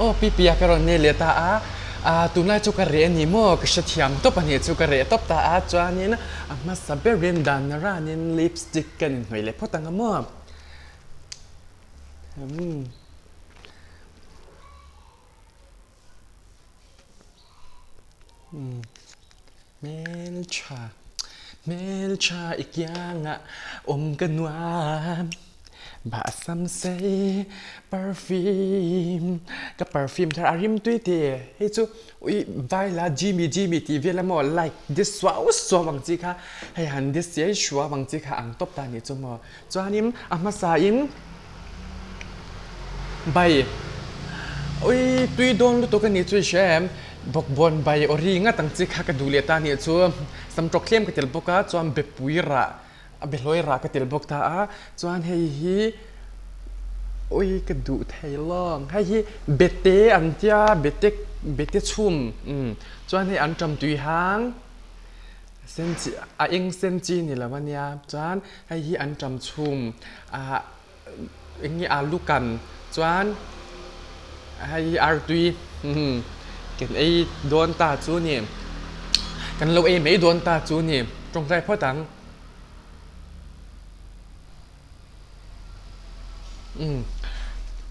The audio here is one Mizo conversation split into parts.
Aw Pi Pia ka rawn nei leh ta a, ah tunlai chu ka reh a ni maw? Ka hrethiam tawp a ni chu ka reh tawp ta a, chuanin a hmasa berin dan ranin lipstick ka inhnawih leh phawt ang a maw? Umm. Hmeltha, hmeltha i kiangah awm ka nuam Bahsam sei perfume ka perfume thar a rim tui tih e hei chu ui vaila Jimmy Jimmy tih vel emaw like de suau suau ang chi kha hei han de siai suau ang chi kha ang tawp ta nih chu maw Chuanin a hmasain bai ui tui dawn lutuk a nih chu i hria em? Bawkbawn bai aw ri ngat ang chi kha ka duh leh ta a nih chu. Sam tawk tlem ka tel bawk a, chuan bepui rah a behlawi rah ka tel bawk ta a, chuan hei hi ui ka duh thei lawng. Hei hi bete an tia bete bete chhum umm chuan hei an ṭam tui hang. Sen chi a eng sen chi ni lo ania chuan hei hi an ṭam chhum ah eng nge alu kan chuan hei hi artui kan ei dawn ta chu a ni kan lo ei mai dawn ta chu a ni tawngtai phawt ang.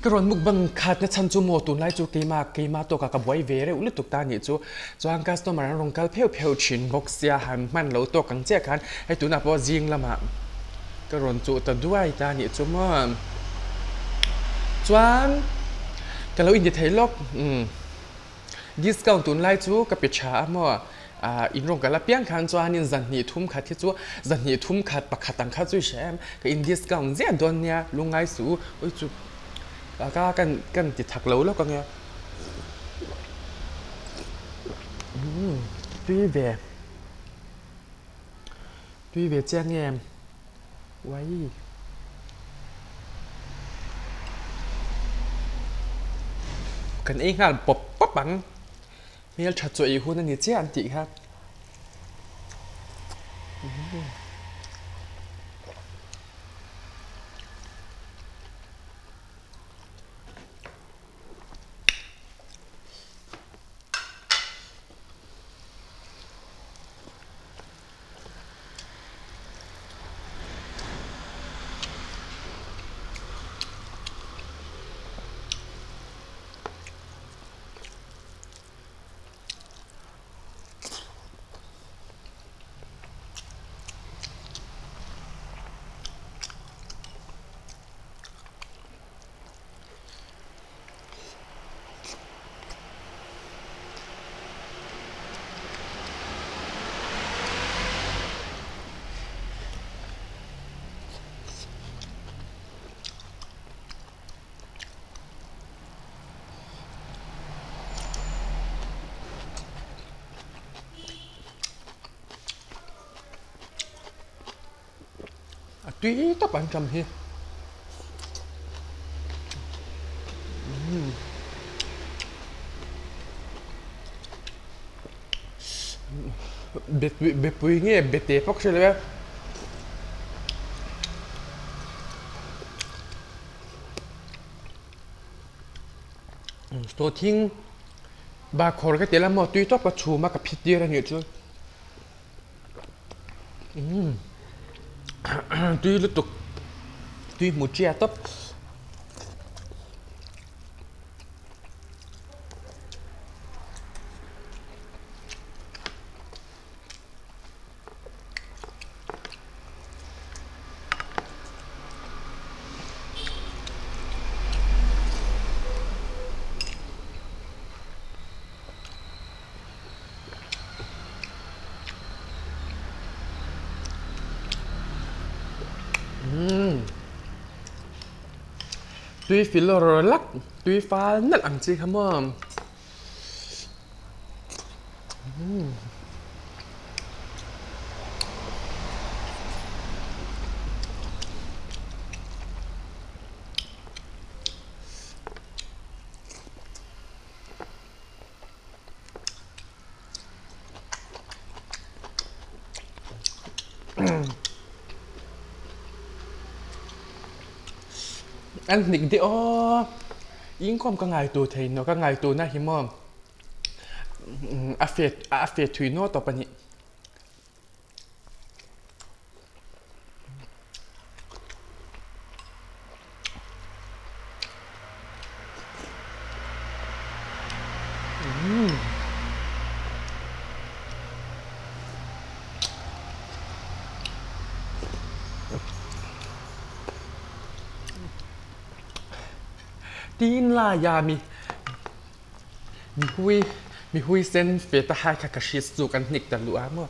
Ka rawn mukbang khat na chhan chu maw tunlai chu keimah keimah tawkah ka buai ve reuh lutuk ta anih chu. Chuan customer an rawn kal pheuh pheuh thin bawk sia han hman lo tawk ang chiah khan hei tunah pawh zing lamah ka rawn chuh ta duai ta anih chu maw. Chuan ka lo inti thei lawk Discount tunlai chu ka pe tha a maw? Ah in rawn kal apiang khan chuanin zanhnih thum khat hi chu zanhnih thum khat pakhat ang kha chu i hria em? Ka in discount ziah dawn nia lungngai suh u ui chu ka kan kan ti thak lo lawk ange umm tui ve tui ve chiang em uai. Kan ei nghal pawp pawp ang. Hmeltha chaw ei hun a ni chiah an tih kha. A tui tawp an ṭam hi. Bepui nge bete pawh ka hre lo e. Saw thing bakhawr ka ti la maw tui tawp ka chhum a ka phit tir a nih chu umm tui lutuk tui hmu chiah tawp. Tui filawr lak tui fal nalh ang chi kha maw. An hnik deuh aw. Inkhawm ka ngai tur thei no ka ngai tur na hi maw a fe a fe thui naw tawp a nih. Tin laia mi mihui mihui sen fe ta hai kha ka hriat chu kan hnik ta luh a maw.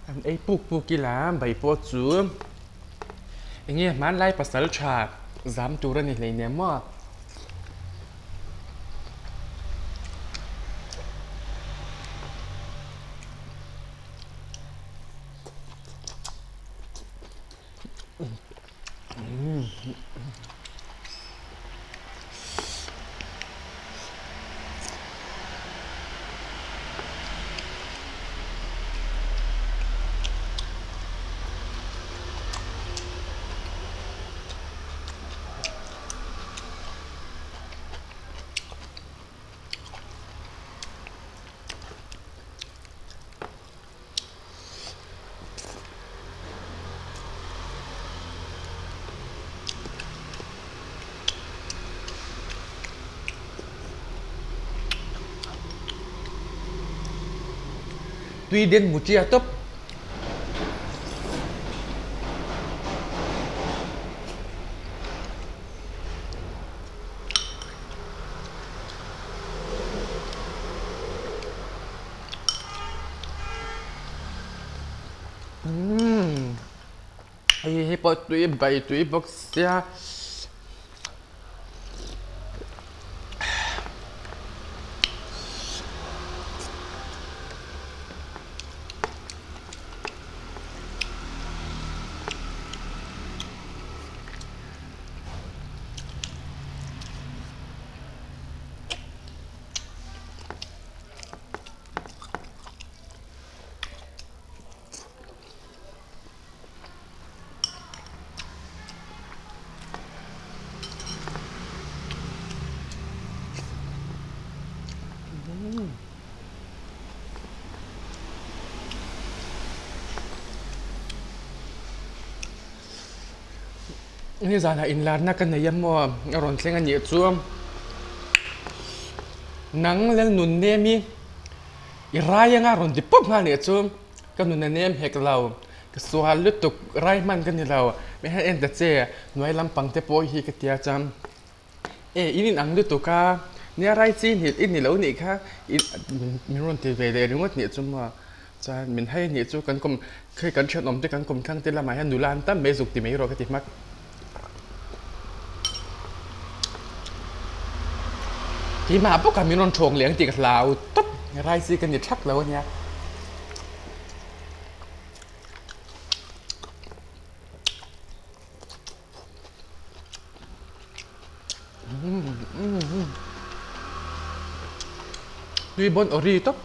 An ei puk puk ila bai pawh chu enge hmanlai pasal tha zam tur a ni hleinem maw. Tui den mu tia tawp. Umm hei hi pawh tui bai tui bawk sia. Nizanah inlarna ka nei a maw a rawn thleng a nih chu nang Lalnun nem i I rai anga rawn ti pawp nghal nih chu ka nun a nem hek lo, ka sual lutuk rai hman ka ni lo, mi hian en ta che hnuai lampang te pawh hi ka tia chuan e in in ang lutuk a, nia rai chi ni i ni lo nih kha i min rawn ti ve leh ringawt nih chu maw chuan min hai nih chu kan kawm khi kan thianawm te kan kawm thlang te lamah hian nula an tam mai zuk ti mai rawh ka ti hmak. Keimah bawkah min rawn thawng leh ang tih ka hlau tawp, rai chi ka ni thak lo ania. Tui bawn awri tawp.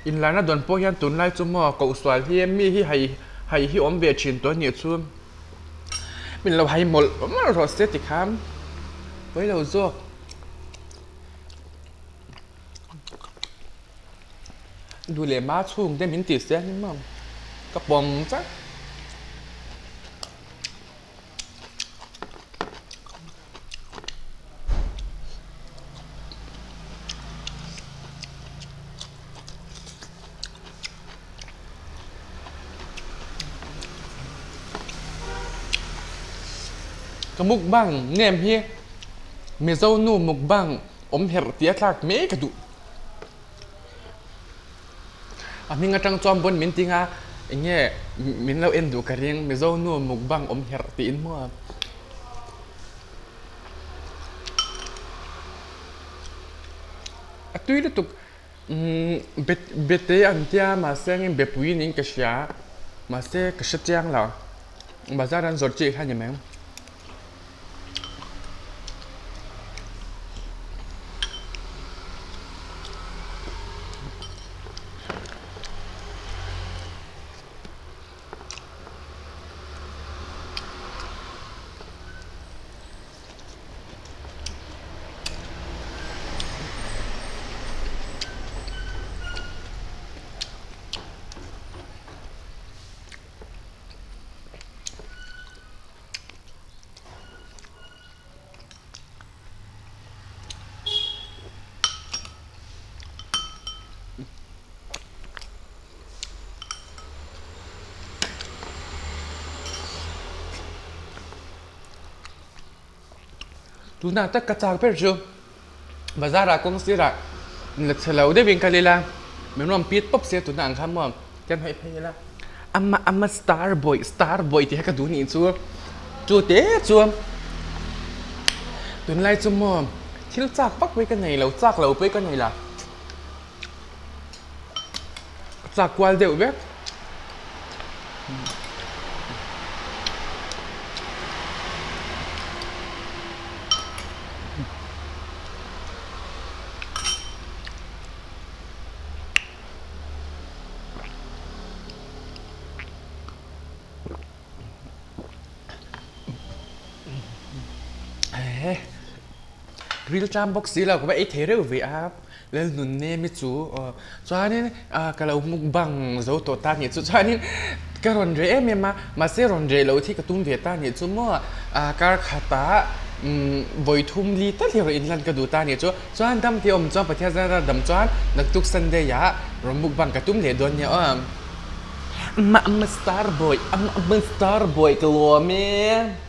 Inlarna dawn pawh hian tunlai chu maw kohsual hi mi hi hei hei hi awm ve thin tawh a nih chu. Min lo hai mawlh mawlh rawh se ti kha pawi lo zawk. Duh leh ma chhung te min tih se a ni maw ka pawm chak. Ka mukbang nem hi Mizo nu mukbang awm herh tih a thlak mai ka duh. A hming atang chuan pawn min ti nga eng nge min lo en duh ka ring Mizo nu mukbang awm herh tiin maw. A tui lutuk umm bete an tia mahse engin bepui niin ka hria mahse ka hre chiang lo bazar an zawrh chiah kha a ni mai. Tunah tak ka chak ber chu bazar ah kawng sirah la chhe lo deuhin kal ila min rawn pit pawp sia tunah ang kha maw kan hawi phei ila ama ama star boy star boy tih kha ka duh nih chu chu te chu tunlai chu maw thil chak vak pawh hi ka nei lo chak lo pawh hi ka nei la. Chak kual deuh vek. Ril tlam bawk si lo ka va ei thei reuh ve a. Lalnunnem i chu aw chuanin ka lo mukbang zo tawh ta nih chu chuanin ka rawn reh em em a mahse rawn reh loh hi ka tum ve ta nih chu maw kar khatah vawi thum li tal hi rawn inlan ka duh ta nih chu chuan dam te awm chuan Pathian zara dam chuan naktuk Sunday ah rawn mukbang ka tum leh dawn nia aw Amma amma star boy amma amma star boy ka lawm e.